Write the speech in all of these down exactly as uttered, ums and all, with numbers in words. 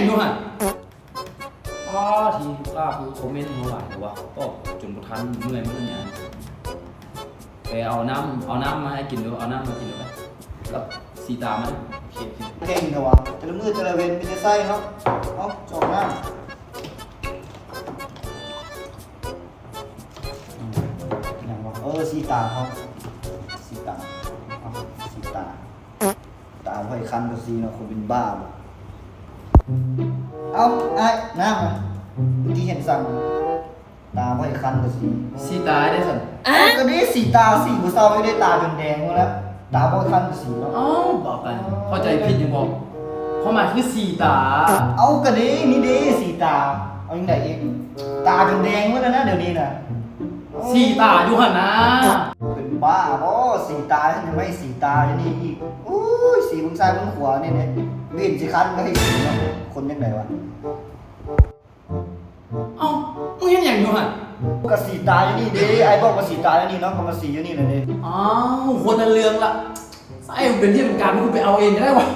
อยู่หั่น อ๋อ ที่ลูกค้าคือคอมเมนต์เฮาหลายแต่ว่าก็จนบ่ทันเมื่อยมื้อเนี่ย ไปเอาน้ำ เอาน้ำมาให้กินดู เอาน้ำมากินดูไป กับสีตามาดู โอเค โอเค เก่งเถอะวะ แต่ละมื้อแต่ละเวนมีแต่ไส้เนาะ เอ้า จอกน้ำ อืม อย่างวะ เออ สีตาครับ สีตา เอา สีตา ตาบ่ให้คันก็สีเนาะ คนเป็นบ้าบ่ เอ้า อ้าย น้ำอะ เมื่อกี้เห็นสั่ง ตาบ่ให้คันก็สี สีตาได้สั่น เอ้า ก็นี่สีตา สีบ่เซาอยู่ได้ ตาจนแดงหมดแล้ว ตาบ่ให้คันก็สีเนาะ เอ้า บอกกัน เข้าใจผิดอยู่บ่ ความหมายคือสีตา เอ้า ก็นี่ นี่เด้ สีตา เอาจั่งใดอีก ตาจนแดงหมดแล้วนะ เดี๋ยวนี้นะ สีตาอยู่หั่นนะ เป็นบ้าบ่ สีตา ยังไม่สีตาอยู่นี่อีก อุ้ย สีเบิ่งซ้ายเบิ่งขวานี่เนี่ย เว้นสิคันก็ให้สีเนาะ คนจั่งใดวะ เอ้า มึงเฮ็ดหยังอยู่หั่น ก็สีตาอยู่นี่เด้ อ้ายบอกว่าสีตาอยู่นี่เนาะ ก็มาสีอยู่นี่แหละเด้ อ้าว คนละเรื่องละ ไส้มันเป็นที่เป็นการ มึงไปเอาเองก็ได้วะ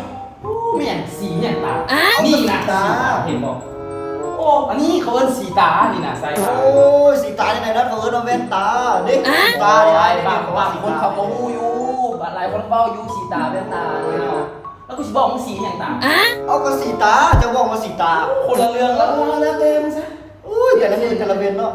โอ้ ไม่อย่างสีอย่างตา อ้าว นี่นะ สีตา เห็นบ่ โอ้ อันนี้เขาเอิ้นสีตา นี่นะ ไส้ตา โอ้ย สีตาจั่งใดนะ เขาเอิ้นว่าแว่นตา เด้ ตาเนี่ย อ้าย บาง บางคนเขาก็ฮู้อยู่ หลายคนเว้าอยู่ สีตา แว่นตา นี่นะ แล้วกูสิบอกมึงสีอย่างตา เอาก็สีตา เจ้าบอกว่าสีตา คนละเรื่องแล้ว แล้วแต่มึงซะ อุ้ย แต่ละมื้อแต่ละเวนเนาะ